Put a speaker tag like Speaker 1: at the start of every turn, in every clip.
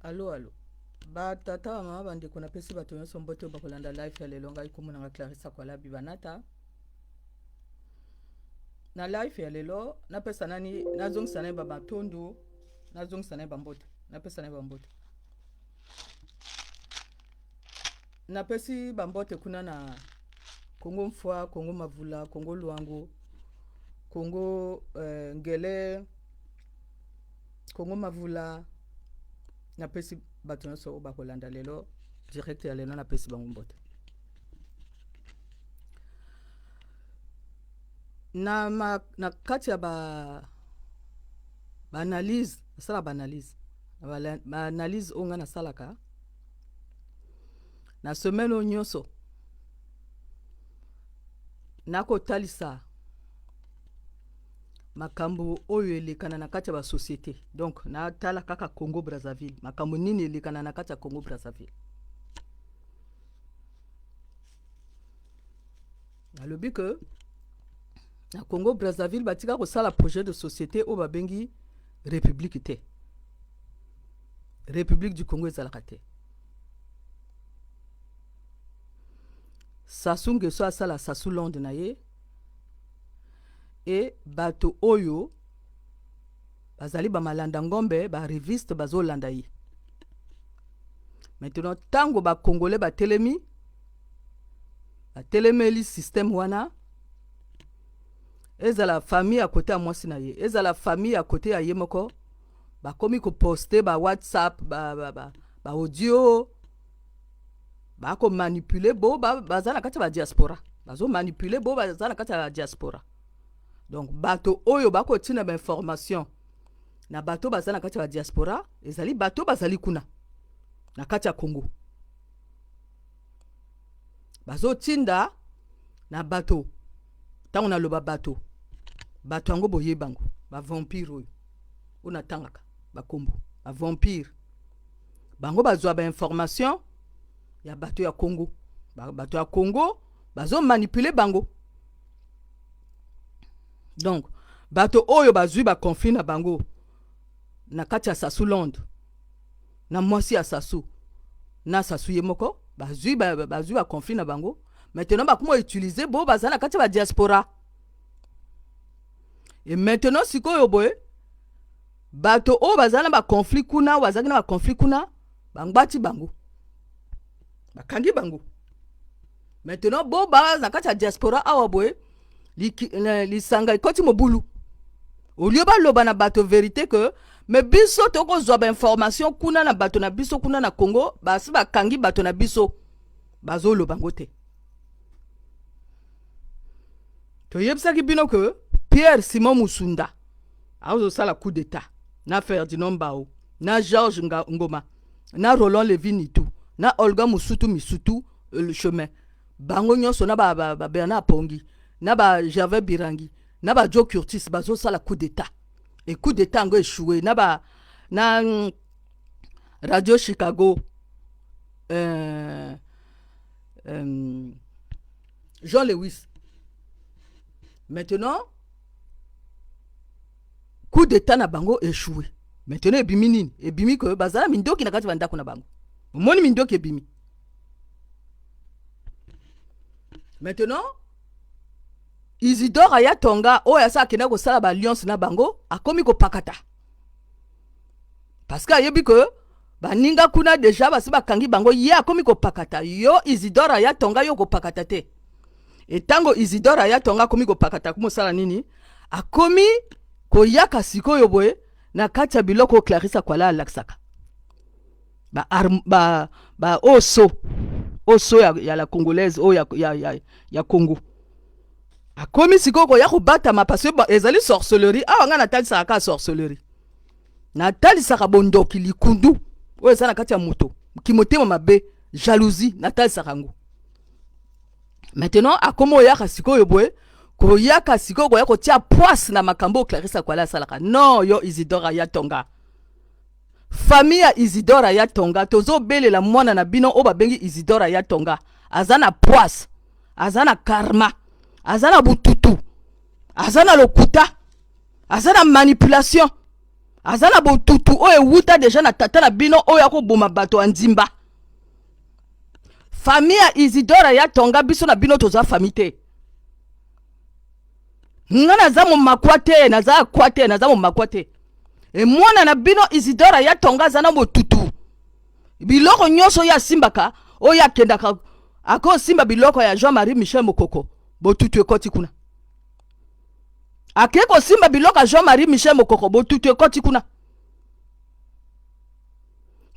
Speaker 1: Alo alo ba tata ba mama bandeko napesi bato nyonso mbote oyo bakolanda live ya lelo. Ngai kombo na nga Clarissa Kwalabi Banata. Na live ya lelo napesa nani, nazongisa nani ba matondo, nazongisa nani bambote, napesa nani bambote, napesi bambote kuna na Kongo Mfwa, Kongo Mavula, Kongo Luango, Kongo Ngele, Kongo Mavula. Napesi bato nyonso oyo bakolanda lelo direct ya lelo, napesi bango mbote. Na, ma, na kati ya ba baanalyse, nasala baanalyse, baanalyse oyo ngai nasalaka na semaine oyo nyonso, nakotalisa makambo oyo elekana na kati ya basociété. Donc natala kaka Congo Brazzaville, makambo nini elekana na kati ya Congo Brazzaville. Nalobi ke na Congo Brazzaville batika kosala projet de société oyo babengi république te. République du Congo ezalaka te. Sassou Nguesso asala Sassou Londe na ye, e bato oyo bazali bamalanda ngombe, bareviste bazolanda ye. Maintenant ntango bakongole batelemi, batelemeli système wana, ezala famille ya kote ya mwasi na ye, ezala famille ya kote ya ye moko, bakomi koposte ba WhatsApp, ba audio, bakomanipule bo baza na kati ya badiaspora, bazomanipule bo baza na kati ya diaspora. Donc bato oyo bakotina bainformation na bato baza na kati ya badiaspora ezali bato bazali kuna na kati ya Congo, bazotinda na bato. Ntango naloba bato, bato yango boyebango, bavampire oyo oyo natangaka bakombo, bavampire bango bazwa bainformation ya bato ya Congo. Bato ya Congo bazomanipule bango. Donc bato oyo bazwi baconflit na bango na kati ya Sassou Londe, na mwasi ya Sassou, na Sassou ye moko, bazwi bazwi baconflit na bango. Maintenant bakoma utiliser bo baza na kati ya badiaspora. Et maintenant sikoyo boye, bato oyo baza na baconflit kuna, bazalaki na baconflit kuna, bangbati bango, bakangi bango. Maintenant bo baza na kati ya diaspora awa boye, lisanga ekoti mobulu. Au lieu baloba na bato vérité que me biso tokozwa bainformation kuna na bato na biso kuna na Congo, basi bakangi bato na biso, bazoloba ngo te. Toyebisaki bino ke Pierre Simon Musunda azosala coup d'état na Ferdinand Mbao, na Georges Ngoma, na Roland Levi Nitu, na Olga Musutu Misutu le chemin, bango nyonso na ba, ba, ba Bernard Pongi, na ba Gervais Birangi, na ba Joe Curtis, bazosala coup d'état. Et coup d'état yango échoué na ba na Radio Chicago, Jean Lewis. Maintenant coup d'état na bango échoué. Maintenant ebimi nini? Ebimi ke bazala mindoki na kati bandako na bango. Omoni mindoki ebimi. Maintenant Isidore aya tonga oyo asa akenda kosala baalliance na bango, akomi kopakata parce que ayebi ke baninga kuna deja basi bakangi bango. Ye akomi kopakata. Yo Isidore aya tonga, yo kopakata te. Etango Isidore aya tonga akomi kopakata, akomi kosala nini? Akomi koyaka sikoyo boye na kati ya biloko oyo Clarisse Akwala alakisaka ba arm, ba ba oso oso ya la congolaise oyo ya Congo. Akomi sikoyo koya kobatama parce que ezali sorcellerie. Awa ngai natalisaka kaka sorcellerie, natalisaka bondoki, likundu oyo eza na kati ya moto, kimotema mabe, jalousie, natalisaka yango. Maintenant akomi oyaka sikoyo boye, koyaka sikoyo koya kotia poisse na makambo oyo Clarisse Akwala asalaka. Non, yo Isidore aya tonga, famille ya Isidore aya tonga, tozobelela mwana na bino oyo babengi Isidore aya tonga. Aza na poisse, aza na karma, aza na bututu, aza na lokuta, aza na manipulation. Aza na botutu oyo ewuta deja na tata na bino oyo akoboma bato ya nzimba. Famille ya Isidore ya Tonga, biso na bino toza famille te. Nga naza momakwa te, naza akwa te, naza momakwa te. E mwana na bino Isidore ya Tonga aza na botutu. Biloko nyonso oyo asimbaka, oyo akendaka, akosimba biloko ya Jean-Marie Michel Mokoko, botutu ekoti kuna. Ake kosimba biloko ya Jean-Marie Michel Mokoko, botutu ekoti kuna.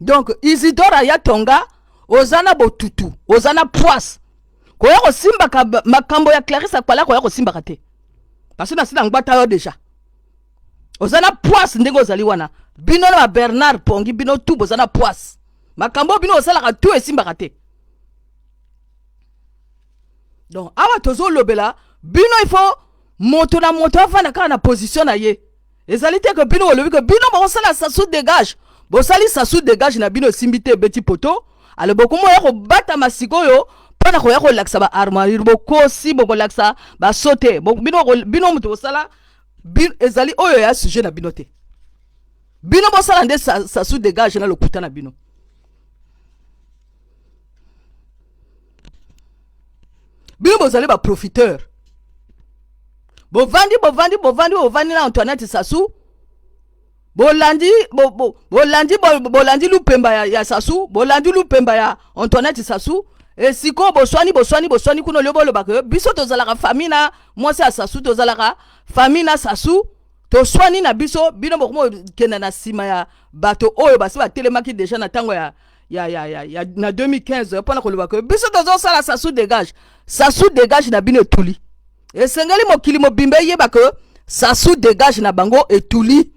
Speaker 1: Donc Isidore aya Tonga, oza na botutu, oza na poisse. Koya kosimbaka makambo ya Clarisse Akwala, koya kosimbaka te. Parce que nasi na ngbata yo déjà. Oza na poisse ndenge ozali wana. Bino na ba Bernard Pongi, bino tout boza na poisse. Makambo bino osalaka tout esimbaka te. Donc awa tozolobela bino, il faut moto na moto avanda kaka na position na ye. Ezali te ke bino bolobi ke bino bokosala Sassou dégage. Bosali Sassou dégage na bino esimbi te, ebeti poto. Ale bokomo ya kobatama sikoyo mpona koya kolakisa ba armoire, bokosi bokolakisa baso te. Bino, bino moto bosala ezali oyo ya sujet na bino te. Bino bosala nde Sassou dégage na lokuta na bino. Bino bozali ba profiteur. Bovandi, bovandi, bovandi, bovandi na Antoinette Sassou. Bolandi, bo, bo, bolandi, bo, bolandi lupemba ya Sassou, bolandi lupemba ya Antoinette Sassou. E sikoyo boswani, boswani, boswani kuna olio bolobaka biso tozalaka famille na mwasi ya Sassou, tozalaka famille na Sassou, toswani na biso. Bino bokomo kenda na nsima ya bato oyo basi batelemaki deja na ntango ya na 2015 mpona koloba ke biso tozosala Sassou dégage. Sassou dégage na bino etuli. Esengeli mokili mobimba eyeba ke Sassou dégage na bango etuli.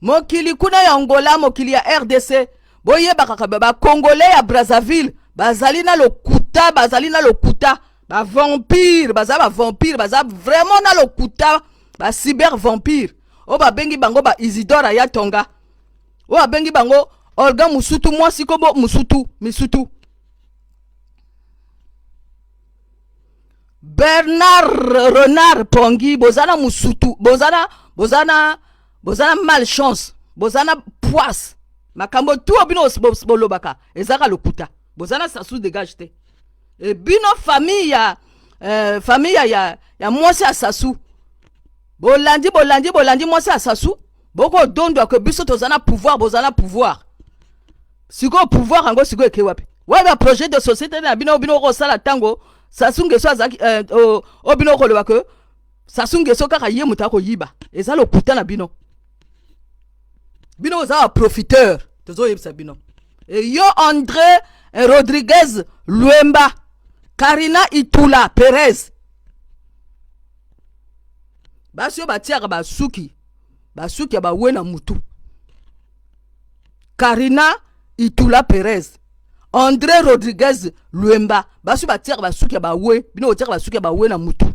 Speaker 1: Mokili kuna ya Angola, mokili ya RDC, boyebaka kaka ba Congolais ya Brazzaville bazali na lokuta, bazali na lokuta, ba vampire, baza ba vampire, baza vraiment na lokuta, ba cyber vampire oyo babengi bango ba Isidore ya Tonga, oyo babengi bango Olga Musutu, mwasi kombo Musutu, Misutu, Bernard Renard Pongi, boza na musutu, boza na malchance, boza na poisse. Makambo tu oyo bino bolobaka ezaka lokuta. Boza na Sassou dégage te. E bino famille ya famille ya mwasi ya Sassou, bolandi, bolandi, bolandi mwasi ya Sassou, bokodondwa ke biso toza na pouvoir. Boza na pouvoir sikoyo, pouvoir yango sikoyo eke wapi? Wapi ba projet de société na bino? Bino okosala ntango Sassou Nguesso azalaki oyo bino okoloba ke Sassou Nguesso kaka ye moto akoyiba, eza lokuta na bino. Bino boza ba profiteur, tozoyebisa bino. E yo André Rodriguez Luemba, Karina Itula Perez, basi oyo batiaka basuki ya bawe na mutu, Karina Itula Perez, André Rodriguez Luemba, basi batiaka basuki ya bawe, bino botiaka basuki ya bawe na mutu.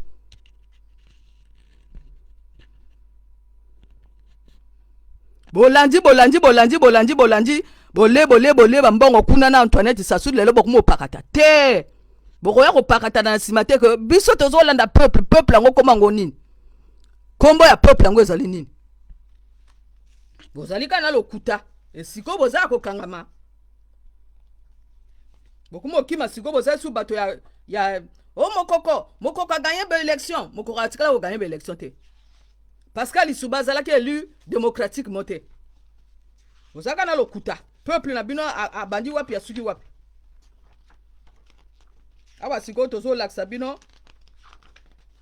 Speaker 1: Bolandi, bolandi, bolandi, bolandi, bolandi, bole, bole, bole bambongo kuna na Antoinette Sassou. Lelo bokoma opakata te, bokoya kopakata na nsima te ke biso tozolanda peuple. Peuple yango koma yango nini? Nkombo ya peuple yango ezali nini? Bozali kaka na lokuta. Esikoyo boza ya kokangama, bokoma okima. Sikoyo bozali su bato ya o Mokoko. Mokoko aganye ba élection, Mokoko atikala koganye ba élection te. Pascal Lisuba azalaki élu démocratiquement te. Bozalaka na lokuta. Peuple na bino abandi wapi, asuki wapi? Awa sikoyo tozolakisa bino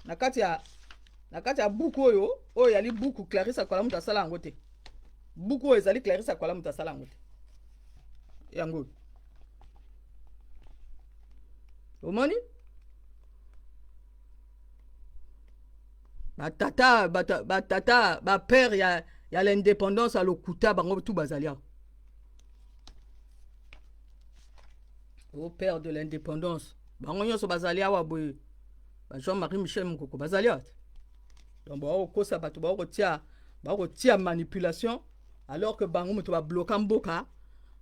Speaker 1: na kati ya buku oyo yali buku Clarisse Akwala moto asala yango te. Buku oyo ezali Clarisse Akwala moto asala yango te. Yango oyo omoni batata, batata ba père ya l'indépendance ya lokuta, bango tu bazali awa. Au père de l'indépendance, bango nyonso bazali awa boye. Ba Jean-Marie Michel Mokoko bazali awa te. Donc bakokosa bato, bakotia manipulation, alors que bango moto babloka mboka,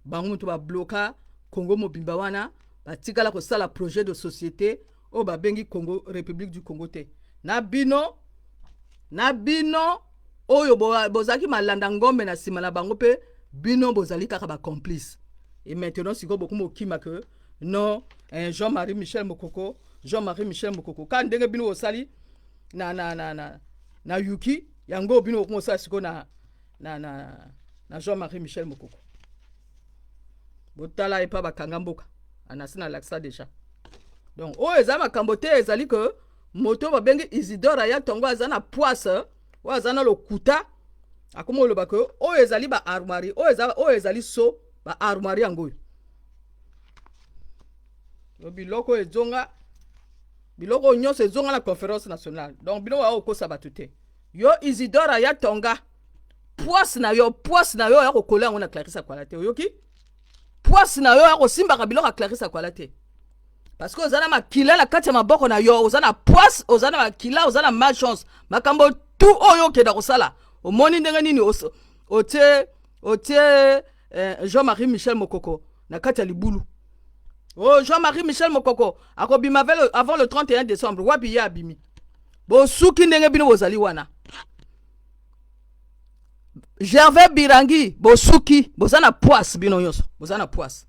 Speaker 1: bango moto babloka Congo mobimba wana. Batikala kosala projet de société oyo babengi Congo, République du Congo te na bino. Na bino oyo bozalaki malanda ngombe na nsima na bango mpe bino bozali kaka bacomplice. Et maintenant sikoyo bokomi okima ke non, eh, Jean-Marie Michel Mokoko, Jean-Marie Michel Mokoko, ka ndenge bino bosali na Yuki yango, bino bokomi osala sikoyo na Jean-Marie Michel Mokoko. Botala epa bakanga mboka anasi na lakisa déjà. Donc oyo eza makambo te, ezali ke moto babengi Isidore aya ntongo aza na poisse, oyo aza na lokuta, akomi oloba ke oyo ezali baarmoirie, oyo eza, oyo ezali so baarmoirie yango. Oyo biloko oyo ezonga, biloko oyo nyonso ezonga na Conférence nationale. Donc bino oya kokosa bato te. Yo Isidore aya tonga, poisse na yo, poisse na yo oya kokola yango na Clarisse Akwala te. Oyoki? Poisse na yo oya kosimbaka biloko ya Clarisse Akwala te, parce que oza na makila na kati ya maboko na yo. Oza na poisse, oza na makila, oza na malchance. Makambo tu oyo okenda kosala, omoni ndenge nini otie Jean-Marie Michel Mokoko na kati ya libulu. Oh, Jean-Marie Michel Mokoko akobima avant le 31 décembre. Wapi ye abimi? Bosuki ndenge bino bozali wana. Gervais Birangi, bosuki, boza na poisse, bino nyonso boza na poisse.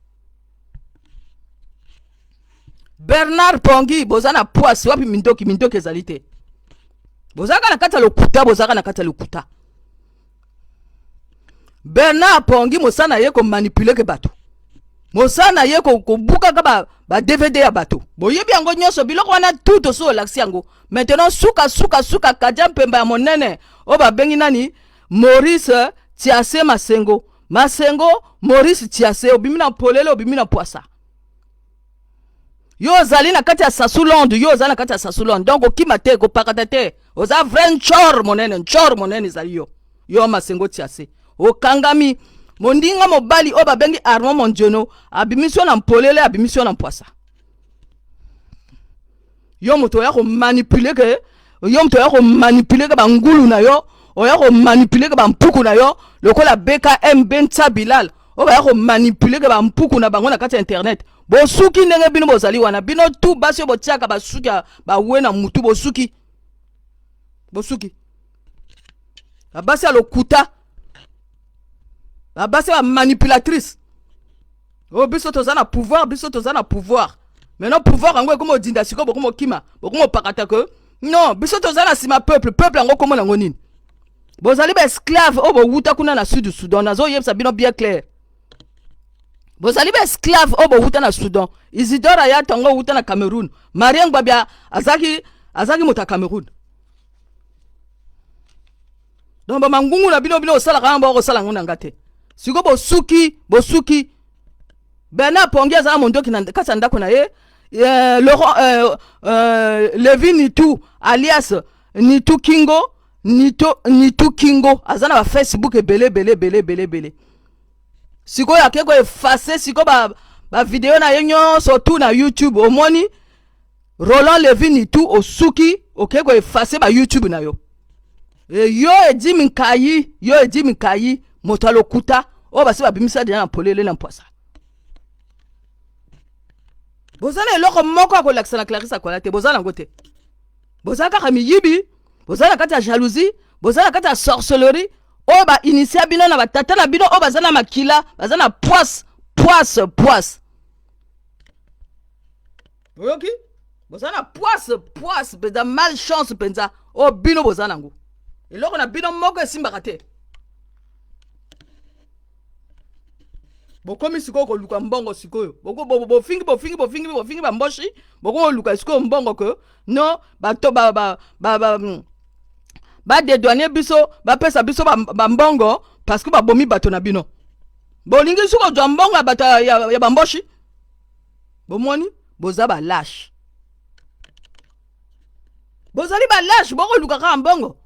Speaker 1: Bernard Pongi, boza na poisse. Wapi mindoki? Mindoki ezali te. Bozalaka na kati ya lokuta, bozalaka na kati ya lokuta. Bernard Pongi, mosala na ye komanipuler ke bato, mosala na ye kobukaka ba DVD ya bato. Boyebi yango nyonso, biloko wana tu tosi olakisi yango. Maintenant suka suka suka, kadia mpemba ya monene oyo babengi nani, Maurice Tiase Masengo, Masengo Maurice Tiase, obimi na polele, obimi na poisa. Yo ozali na kati ya Sasulonde, yo oza na kati ya Sasulonde, donc okima te, kopakata te. Oza vrai ncor monene, ncor monene ezali yo. Yo Masengo Tiase, okangami. Mondinga mobali oyo babengi Armand Mondiono abimisi yo na mpolele, abimisi yo na mpwasa. Yo moto oya komanipuler ke, yo moto oya komanipuler ke bangulu na yo, oya komanipuler ke bampuku na yo lokola BKMB Ntsa Bilal, oyo baya komanipuler ke bampuku na bango na kati ya internet. Bosuki ndenge bino bozali wana. Bino tu basi oyo botiaka basuki ya bawe na mutu, bosuki, bosuki. Babasi ya lokuta, babasi ya bamanipulatrice oyo, biso toza na pouvoir, biso toza na pouvoir. Maintenant pouvoir yango ekoma odinda sikoyo, bokoma okima, bokoma opakata ke non, biso toza na nsima peuple. Peuple yango komona yango nini? Bozali baesclave oyo bowuta kuna na Sud Soudan. Nazoyebisa bino bien clair, bozali baesclave oyo bowuta na Soudan. Isidore aya ntango owuta na Cameroun. Marien Ngbabia azalaki moto ya Cameroun. Donc bamangungu na bino, bino osalaka yango, bakosala yango na nga te. Sikoyo bosuki, bosuki. Bernard Pongi azala mondoki na kati ya ndako na ye. Laurent Levi Nitu alias Nitu Kingo, Nitu Kingo aza na bafacebook ebele ebele ebele ebele ebele. Sikoyo ake koeffacer sikoyo bavideo ba na ye nyonso tu na YouTube. Omoni Roland Levi Nitu, osuki, oke koeffacer ba YouTube na yo. E yo Edimi Nkai, yo Edimi Nkai, moto alokuta oyo basi babimisa deja na polele na mpwasa. Boza na eloko moko ya kolakisa na Clarisse Akwala te, boza nango te. Boza kaka miyibi, boza na kati ya jalousie, boza na kati ya sorcellerie oyo bainitia bino na batata na bino oyo baza na makila, baza na poisse, poisse, poisse. Oyoki? Boza na poisse, poisse mpenza, malchance mpenza oyo bino boza nango. Eloko na bino moko esimbaka te. Bokomi sikoyo koluka mbongo. Sikoyo bofingi, bofingi, bofingi, bofingi bamboshi. Bokomi koluka sikoyo mbongo ke non, bato badédouaner biso, bapesa biso bambongo parce que babomi bato na bino. Bolingi soki kozwa mbongo ya bato ya bamboshi. Bomoni, boza balâches, bozali balâches. Bokoluka kaka mbongo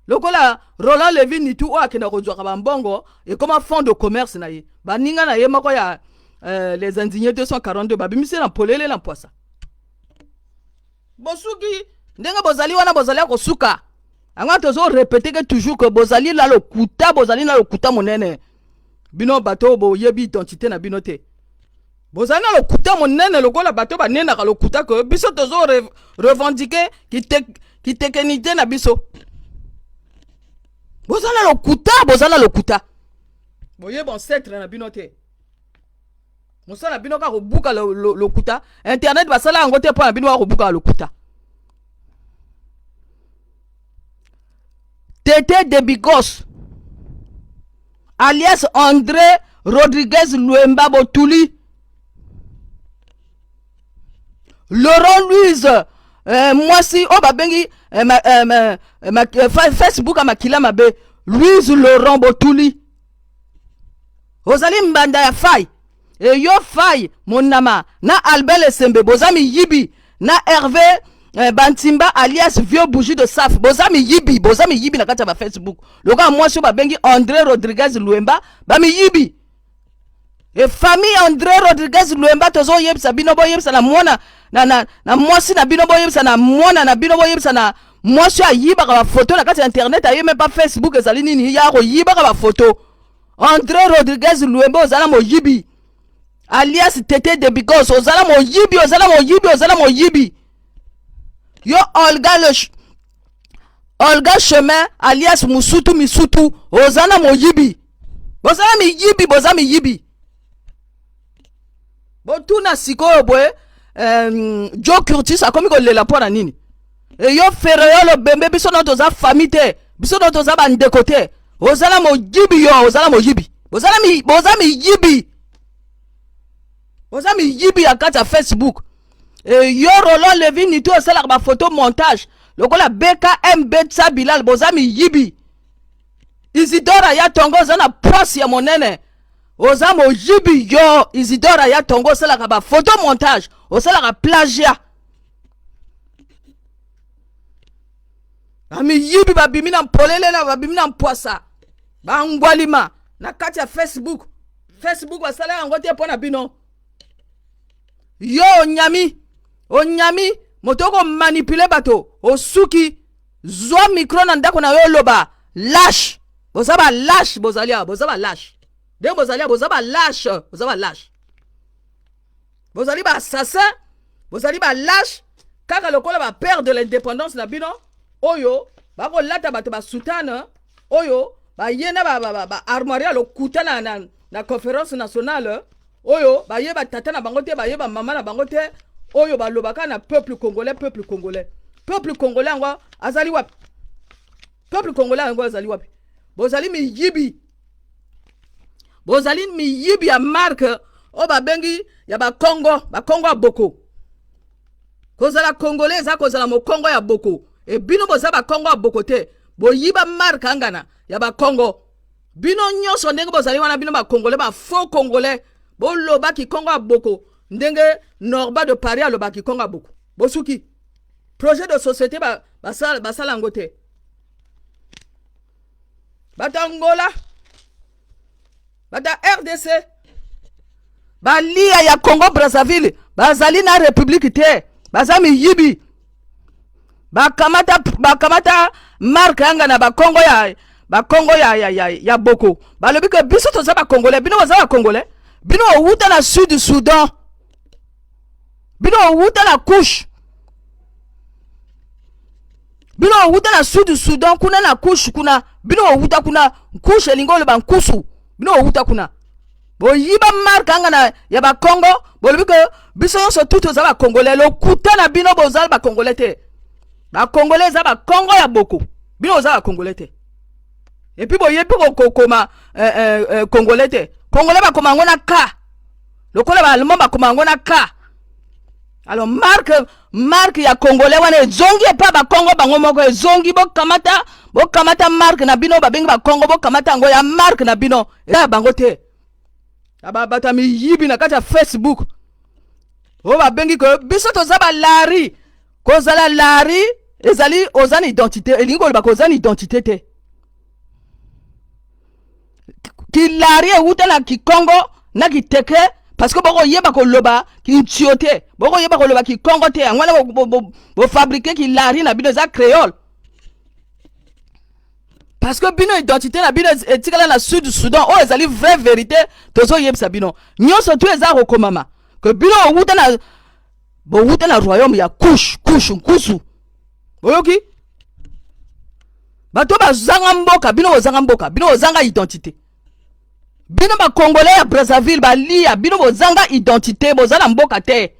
Speaker 1: lokola Roland Levi Nitu oyo akenda kozwaka bambongo, ekoma fond de commerce na ye. Baninga na ye moko ya les indignés 242 babimisi na polele na mpwasa. Bosuki ndenge bozali wana, bozali ya kosuka. Yango tozorépéter ke toujours ke bozali na lokuta, bozali na lokuta monene. Bino bato oyo boyebi identité na bino te, bozali na lokuta monene lokola bato banenaka lokuta ke biso tozo revendiquer kitekenité na biso. Boza na lokuta, boza na lokuta. Boyeba ancêtre na bino te. Mosala bino kaka kobuka lokuta. Internet basala yango te mpo na bino kaka kobuka lokuta. Tete de Bigos alias André Rodriguez Luemba Botuli, Laurent Louise mwasi oyo babengi Facebook ya makila mabe, Louise Laurent Botuli, ozali mbanda ya fai eyo fai monama na Albert Lesembe, boza miyibi na Hervé Bantimba alias Vieux Bougie de Saf, boza miyibi, boza miyibi na kati ya ba Facebook lokola mwasi oyo babengi André Rodriguez Luemba, bamiyibi. E famille André Rodriguez Luemba, tozoyebisa bino, boyebisa na mwana na mwasi na bino, boyebisa na mwana na bino, boyebisa na mwasi oyo ayibaka bafoto na kati ya internet, aye même pas Facebook ezali nini, ya koyibaka bafoto. André Rodriguez Luemba, ozala moyibi, alias Tete de Bigos, ozala moyibi, ozala moyibi, ozala moyibi. Yo Olga le Olga Chemin alias Musutu Misutu, ozala moyibi, bozala miyibi, boza miyibi. Botuna sikoyo boye, Joe Curtis akomi kolela mpo na nini? Eyo Fereyolo Bembe, biso no toza famille te, biso no toza bandeko te. Ozala moyibi, yo ozala moyibi, boza miyibi, boza miyibi ya kati ya Facebook. E yo Roland Levi Nitu, osalaka bafoto montage lokola BKMB Tsa Bilal, boza miyibi. Isidora ya Tongo, oza na poisse ya monene, oza moyibi. Yo Isidora ya Tongo, osalaka bafoto montage, osalaka plagiat. Bamiyibi babimi na mpolele na babimi na mpwasa, bangwalima na kati ya Facebook. Facebook basala yango te mpo na bino. Yo onyami, onyami moto okomanipuler bato, osuki. Zwa micro na ndako na yo, oloba. Lâche, boza balâche, bozali awa, boza balâche ndenge bozali awa, boza balâche, boza balâche, bozali baassassin, bozali balâche kaka lokola bapère de l'indépendance na bino oyo bakolata bato basoutane oyo baye na baarmoire ya lokuta na conférence nationale, oyo baye batata na bango te, baye bamama na bango te, oyo balobaka na peuple congolais, peuple congolais. Peuple congolais yango azali wapi? Peuple congolais yango azali wapi? Bozali miyibi, bozali miyibi ya marque oyo babengi ya Bakongo, Bakongo ya boko. Kozala congolais eza kozala mokongo ya boko. E bino boza Bakongo ya boko te, boyiba marque angana ya Bakongo. Bino nyonso ndenge bozali wana, bino bacongolais, bafaux congolais, bolobaki kongo ya boko ndenge Norba de Paris alobaki kongo ya boko. Bosuki, projet de société basala basala yango te. Bato ya Angola, bato ya RDC, balia ya Congo Brazzaville bazali na république te, baza miyibi. Bakamata, bakamata marque yanga na Bakongo ya Bakongo ya boko. Balobi ke biso toza bacongolais, bino boza bacongolais. Bino owuta na Sud Soudan, bino owuta na Couche, bino owuta na Sud Soudan kuna na Couche kuna, bino owuta kuna. Couche elingi oloba nkusu. Bino owuta kuna, boyiba marque anga na ya Bakongo, bolobi ke biso nyonso tu toza bacongolais. Lokuta na bino, bozala bacongolais te. Bacongolais eza Bakongo ya boko, bino boza bacongolais te. Et puis boyebi kokoma congolais te. Congolais bakoma yango na k, lokola baallemand bakoma yango na k. Alors marque ya congolais wana ezongi epa Bakongo bango moko, ezongi. Bokamata, bokamata marque na bino babengi Bakongo, bokamata yango ya marque na bino, eza ya bango te. Bato ya miyibi na kati ya Facebook oyo babengi ke biso toza balari. Kozala lari ezali oza na identité, elingi koloba koza na identité te. Kilari ewuta na kikongo na kiteke, parce que bokoyeba koloba kintio te, bokoyeba koloba kikongo te. Yango wana bofabriquer kilari na bino, eza créole, parce que bino identité na bino etikala na Sud Soudan. Oyo ezali vraie vérité, tozoyebisa bino nyonso tu eza kokomama ke bino owuta na bowuta na royaume ya Couche, Couche nkusu. Boyoki? Bato bazanga mboka, bino bozanga mboka, bino bozanga identité. Bino ba Congolais ya Brazzaville balia, bino bozanga identité, boza na mboka te.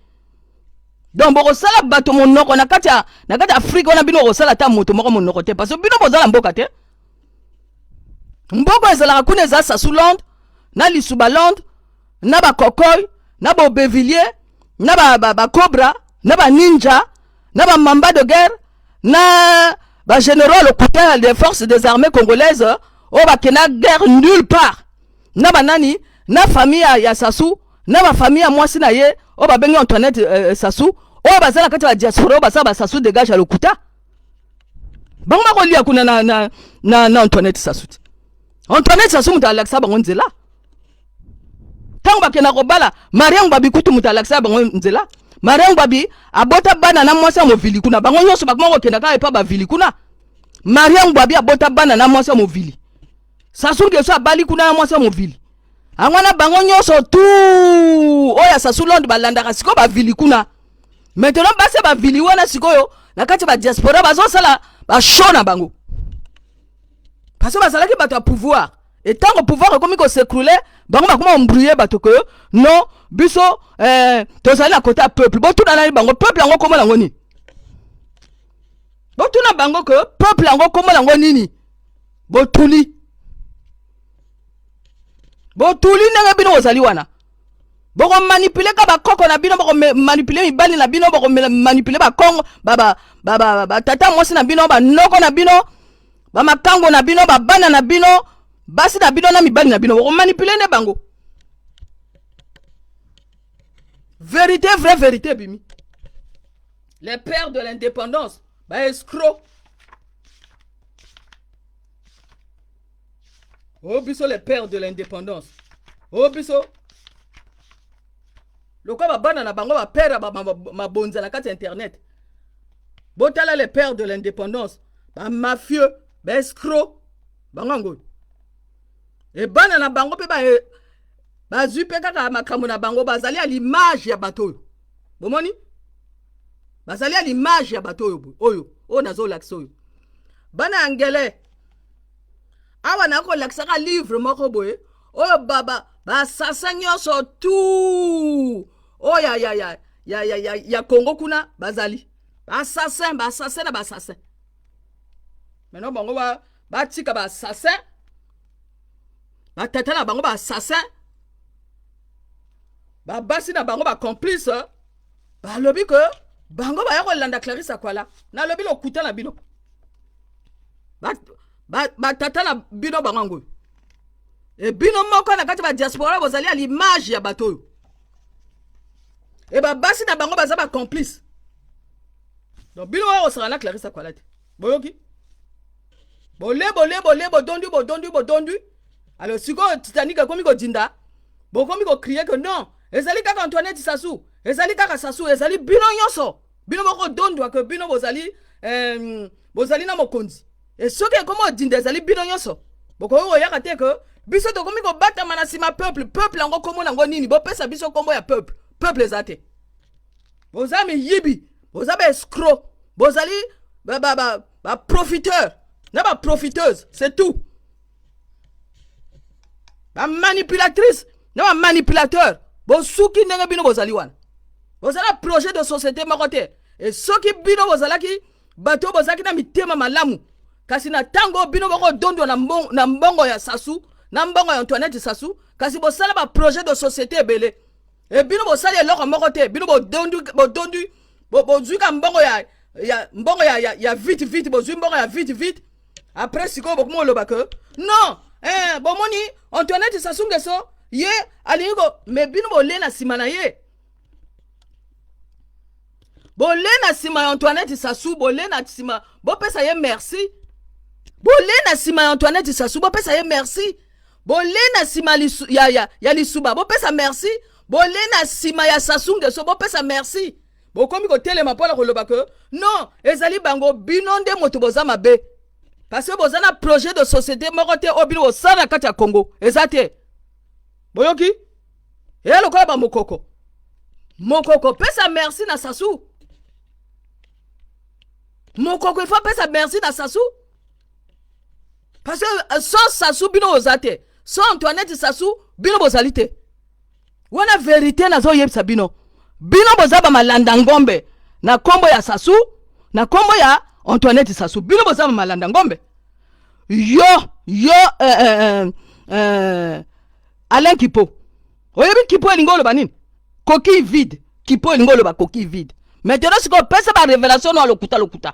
Speaker 1: Donc bokosala bato monoko na kati ya na kati ya Afrique wana, bino bokosala ata moto moko monoko te parce que bino boza na mboka te. Mboka ezalaka kuna eza Sassou-Land na Lisuba-Land na bakokoy na bobevillier na bacobra ba, ba na baninja na bamamba de guerre na bagénéraux lokuta des forces des armées congolaises oyo bakenda guerre nulle part, na banani, na famille ya Sassou, na bafamille ya mwasi na ye oyo babengi Antoinette Sassou, oyo baza na kati ya badiaspora, oyo basala baSassou dégage ya lokuta. Bango bakolia kuna na Antoinette Sassou te. Antoinette Sassou moto alakisa bango nzela ntango bakenda kobala Mariango Babi. Kutu moto alakisa bango nzela, Mariango Babi abota bana na mwasi ya movili kuna. Bango nyonso bakoma kokenda kaka epa bavili kuna. Mariango Babi abota bana na mwasi ya movili. Sassou Nguesso abali kuna na mwasi ya movili. Yango wana bango nyonso tu oyo ya Sassou Londe balandaka sikoyo bavili kuna. Maintenant basi ya bavili wana sikoyo na kati ya badiaspora bazosala bashow na bango parce que bazalaki bato ya pouvoir. Etango pouvoir ekomi kos'écrouler, bango bakoma embrouiller bato ke non, biso tozali na côté ya peuple. Botuna nani bango peuple yango kombo nango nini? Botuna bango ke peuple yango kombo nango nini? Botuli, botuli ndenge bino bozali wana, bokomanipuler ka bakoko na bino, bokomanipuler mibali na bino, bokomanipuler bakongo, batata mwasi na bino, banoko na bino, bamakango na bino, babana na bino, basi na bino na mibali na bino, bokomanipuler nde bango. Vérité, vraie vérité bimi. Les pères de l'indépendance, baescroc. O biso les pères de l'indépendance, o biso lokola babana na bango bapère mabonza na kati ya internet. Botala les pères de l'indépendance, bamafieux, baescroc. Bango yango ebana na bango mpe bazwi mpe kaka makambo na bango. Bazali ya l'image ya bato oyo bomoni, bazali ya l'image ya bato oyo oyo oyo nazolakisa oyo, bana ya ngele awa. Nakolakisaka livre moko boye oyo baba basasa nyonso tu oyo ya Congo kuna bazali baassassin, baassassin na baassassin. Maintenant bango batika baassassin, batata na bango baassassin, babasi na bango bacomplice. Balobi ke bango baya kolanda Clarisse Akwala. Nalobi lokuta na bino. Batata na bino bango yango oyo. E bino moko na kati ya badiaspora bozali ya l'image ya bato oyo. E babasi na bango baza bacomplice. Donc bino oyo kosaka na Clarisse Akwala te, boyoki? Bole, bole, bole, bodondi, bodondi, bodondi. Alors sikoyo Titanic ekomi kodinda, bokomi kocrier ke non, ezali kaka Antoinette Sassou, ezali kaka Sassou. Ezali bino nyonso. Bino bokodondwa ke bino bozali na mokonzi. E soki ekomi odinda, ezali bino nyonso. Bokoki koyaka te ke biso tokomi kobatama na nsima peuple. Peuple yango kombo nango nini? Bopesa biso kombo ya peuple. Peuple eza te. Boza miyibi, boza baescroc, bozali baprofiteur na baprofiteuse, c'est tout, bamanipulatrice na bamanipulateur. Bosuki ndenge bino bozali wana, bozala projet de société moko te. E soki bino bozalaki bato oyo bozalaki na mitema malamu, kasi na ntango oyo bino bokodondwa na mbongo ya Sassou, na mbongo ya Antoinette Sassou, kasi bosala baprojet de société ebele. E bino bosali eloko moko te. Bino bodondi, bodondi, bozwi ka mbongo ya mbongo ya vite vite. Bozwi mbongo ya vite vite. Après sikoyo bokoma oloba ke non, bomoni Antoinette Sassou Nguesso ye alingi ko me bino bolie na nsima na ye, bolie na nsima ya Antoinette Sassou, bolie na nsima, bopesa ye merci. Bolie na nsima ya Antoinette Sassou, bopesa ye merci. Bolie na nsima ya Lisuba, bopesa merci. Bolie na nsima ya Sassou Nguesso, bopesa merci. Bokomi kotelema mpona koloba ke non, ezali bango. Bino nde moto boza mabe parce que boza na projet de société moko te oyo bino bosala na kati ya Congo, eza te. Boyoki? Eya lokola bamokoko mokoko. Pesa merci na Sassou. Mokoko, il faut pesa merci na Sassou. Parce que sans Sassou bino boza te, sans Antoinette Sassou bino bozali te. Wana verite nazoyebisa bino, bino boza ba malanda ngombe na kombo ya Sassou, na kombo ya Antoinette Sassou, bino boza ba malanda ngombe. Yo yo Alain Kipo, oyebi Kipo elingi oloba nini? Coquille vide. Kipo elingi oloba coquille vide. Maintenant sikoyo pesa ba révélation no lokuta lokuta.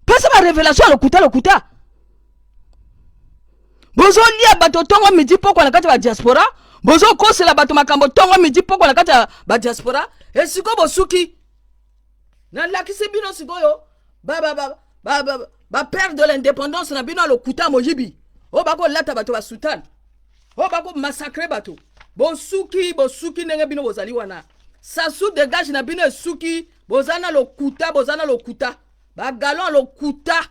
Speaker 1: Pesa ba révélation ya lokuta lokuta. Bozolia bato tongo midi pokwa na kati ya ba diaspora, bozokosela bato makambo tongo midi pokwa na kati ya ba diaspora, esiko bosuki. Nalakisi bino sikoyo ba ba ba ba ba ba père de l'indépendance na bino ya lokuta moyibi oyo bakolata bato ba soutane, oyo bakomassacre bato. Bosuki, bosuki ndenge bino bozali wana. Sassou dégage na bino esuki, boza na lokuta, boza na lokuta, ba galon ya lokuta.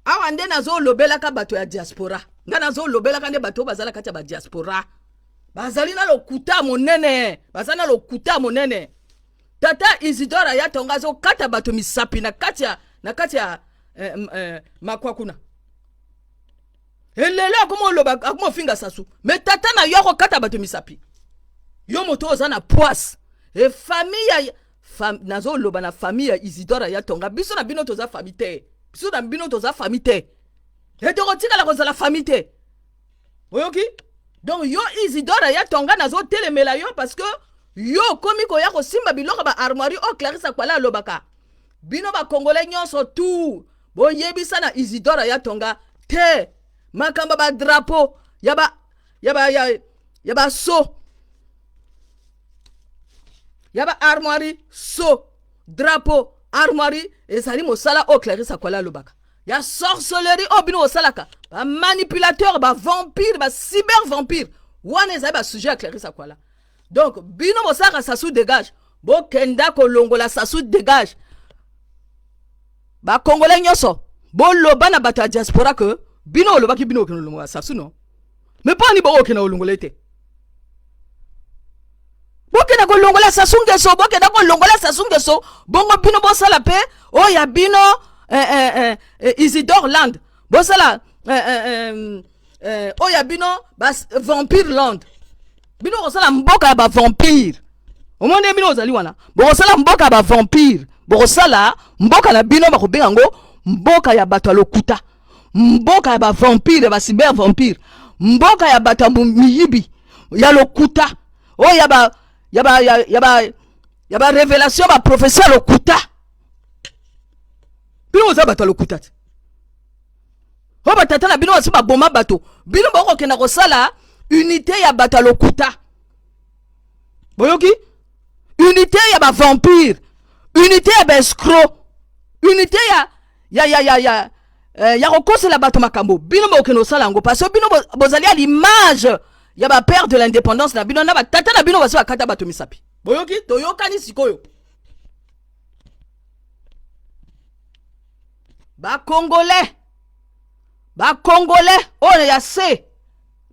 Speaker 1: Awa nde nazolobelaka bato ya diaspora, nga nazolobelaka nde bato oyo baza na kati ya ba diaspora, bazali na lokuta monene, baza na lokuta monene. Tata Isidore Ayatonga azokata bato misapi na kati ya, na kati ya makwa kuna. Elelo akoma oloba, akoma ofinga Sassou, mais tata na yo akokata bato misapi. Yo moto oza na poisse. E famille ya fam, nazoloba na famille ya Isidore Ayatonga, biso na bino toza famille te, biso na bino toza famille te, e tokotikala kozala famille te. Oyoki? Donc yo Isidore Ayatonga nazotelemela yo parce que yo okomi koya kosimba biloko ba armoirie oyo Clarisse Akwala alobaka. Bino ba Congolais nyonso tout boyebisa na Isidore Ayatonga te makambo ba drapeau ya ba ya ba ya, ya ba so ya ba armoirie so drapeau armoirie ezali mosala oyo Clarisse Akwala alobaka ya sorcellerie oyo bino bosalaka, ba manipulateur, ba vampire, ba cyber vampire, wana ezali ba sujet ya Clarisse Akwala. Donc bino bosalaka Sassou dégage, bokenda kolongola Sassou dégage. Ba Congolais nyonso boloba na bato ya diaspora que bino olobaki bino okende kolongola Sassou non, mais mpo ani bokokenda kolongola ye te? Bokenda kolongola Sassou Nguesso, bokenda kolongola Sassou Nguesso, bongo bino bosala pe oyo ya bino Isidore Land, bosala oyo ya bino ba Vampire Land. Bino bokosala mboka ya ba vampire. Omoni bino ozali wana, bokosala mboka ya ba vampire, bokosala mboka na bino bakobenga yango mboka ya bato ya lokuta, mboka ya ba vampire, ya ba cyber vampire, mboka ya bato ya miyibi ya lokuta, oyo ya ba, ya ba, ya, ya ba, ya ba révélation, ba prophétie ya lokuta. Bino boza bato ya lokuta te. Oyo batata na bino basi baboma bato, bino bokokenda kosala unité ya bato ya lokuta. Boyoki? Unité ya ba vampire, unité ya ba escroc, unité ya ya ya ya ya ya kokosela bato makambo. Bino bokende kosala yango parce que bino bozali à l'image ya ba père de l'indépendance na bino na batata na bino basi bakata bato misapi. Boyoki? Toyokani sikoyo. Ba Congolais, ba Congolais oyo ya se,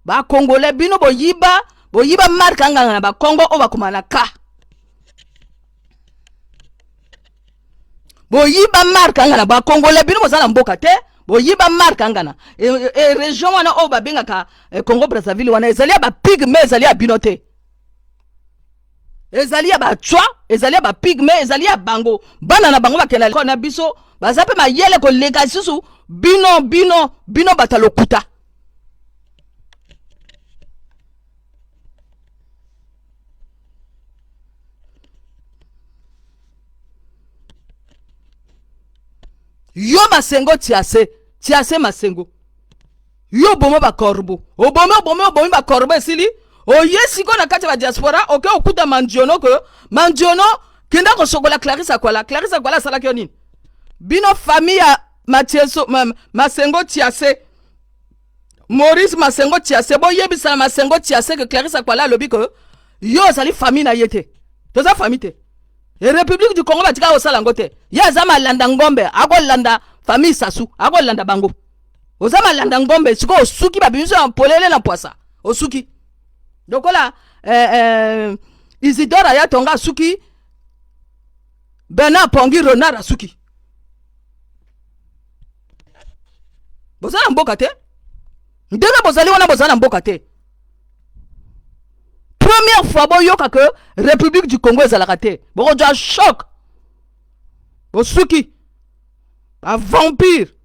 Speaker 1: ba Congolais bino boyiba, boyiba marque nganga na ba Congo oyo bakoma na ka. Boyiba marque ngana ba Congolais bino bozala mboka te, boyiba marque ngana. E région wana oyo babengaka Congo Brazzaville wana ezali ya ba pygmées, ezali ya bino te. Ezali ya ba tchwa, ezali ya ba pygmées, ezali ya bango. Bana na bango bakenda l'école na biso, baza pe mayele koleka lisusu bino, bino, bino bato ya lokuta. Yo Masengo tiase, tiase Masengo. Yo oboma ba corbeau. Obomi, obomi, obomi ba corbeau esili. Oye siko na kati ya ba diaspora, oke okuta Mandiono ke Mandiono kenda kosokola Clarisse Akwala. Clarisse Akwala asalaki yo nini? Bino famille ya Matieso, Masengo Tiase. Maurice Masengo Tiase, boyebisa na Masengo Tiase que Clarisse Akwala alobi que yo ozali famille na ye te. Toza famille te. E République du Congo batika kosala yango te. Ye aza malanda ngombe, akolanda famille Sassou, akolanda bango. Oza malanda ngombe, sikoyo osuki babimiso ya polele na poisa. Osuki. Lokola Isidore Ayatonga asuki, Bernard Pongi Renard asuki. Boza na mboka te. Ndenge bozali wana, boza na mboka te. Première fois boyoka que République du Congo ezalaka te, bokozwa choc, bosuki bavampire.